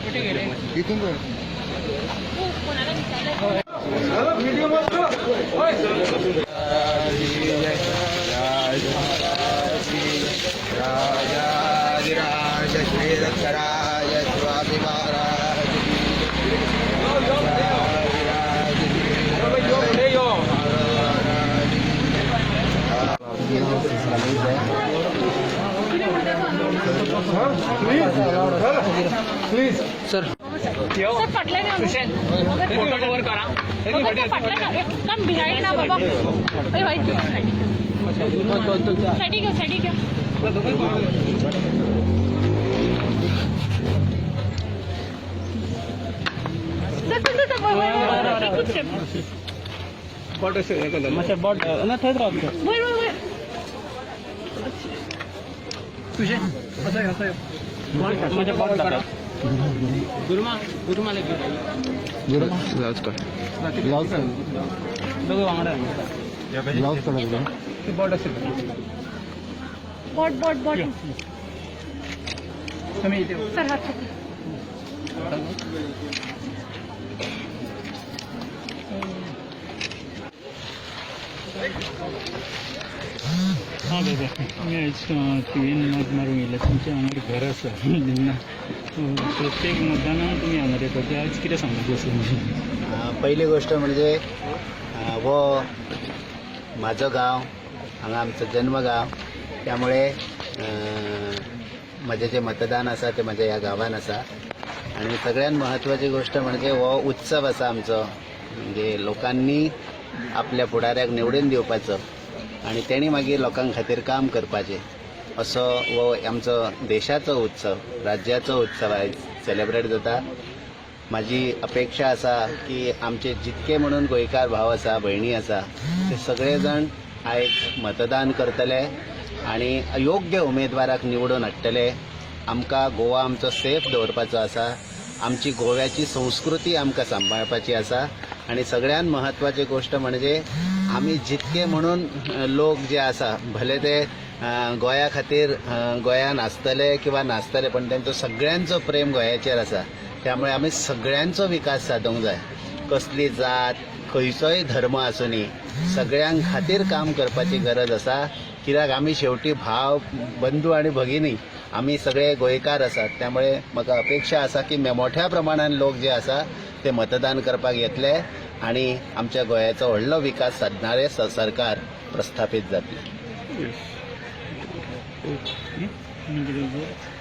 इथून राजाधिराज श्री दत्तराज स्वामी महाराज. सर, फाटल्यान फोटो कव्हर करा. फाटल्यान कम बिहाइंड ना बाबा. अरे भाई, सायडीक यो, सायडीक यो. सर, सर, सर, वयर वयर वयर, एकूच स्टेप. मातशें बोट ना, थंयच राव. वयर वयर वयर. मातशें बोट करा. गुरुमा, गुरुमा. ब्लाउज काढ, ब्लाउज. दोघं वांगडा. ब्लाउज काढा. बोट असेल. बोट, बोट, बोट. तुम्ही इथे. सर, हात सुकले. हां दादा, तुमी आयज तुवें मत मारूंक येयले. तुमचें हांगा घर आसा तेन्ना प्रत्येक मतदानाक तुमी हांगा येता. ते आयज कितें सांगपाचें आसा तुमचें? पहिली गोष्ट म्हणजे हो म्हाजो गांव, हांगा आमचो जन्मगांव. त्यामुळे म्हजें जें मतदान आसा तें म्हज्या ह्या गांवान आसा. आणि सगळ्यात महत्वाची गोष्ट म्हणजे हो उत्सव आसा आमचो, म्हणजे लोकांनी आपल्या फुडाऱ्याक निवडून दिवपाचो आणि तेणी मागीर लोकां खातीर काम करपाचें, असो हो आमचो देशाचो उत्सव, राज्याचो उत्सव आयज सेलेब्रेट जाता. माझी अपेक्षा आसा की आमचे जितके म्हणून गोंयकार भाव आसा, भयणी आसा, ते सगळे जाण आयज मतदान करतले आणि योग्य उमेदवाराक निवडून हाडटले. आमकां गोवा आमचो सेफ दवरपाचो आसा. आमची गोव्याची संस्कृती आमकां सांबाळपाची आसा. आणि सगळ्यात महत्वाची गोष्ट म्हणजे आमी जितके म्हणून लोक जे आसा, भले ते गोंया खातीर गोंयान आसतले किंवा नासतले, पण तेंचो सगळ्यांचो प्रेम गोंयाचेर आसा. त्यामुळे आमी सगळ्यांचो विकास सादूंक जाय. कसली जात, खंयचोय धर्म आसुनी, सगळ्यां खातीर काम करपाची गरज आसा. कित्याक आमी शेवटी भाव, बंधू आणि भगिनी, आमी सगळे गोंयकार आसात. त्यामुळे म्हाका अपेक्षा आसा की मोठ्या प्रमाणान लोक जे आसा ते मतदान करपाक येतले आणि आमच्या गोंयाचो व्हडलो विकास सादणारे सरकार प्रस्थापित जातले. आनी कितें?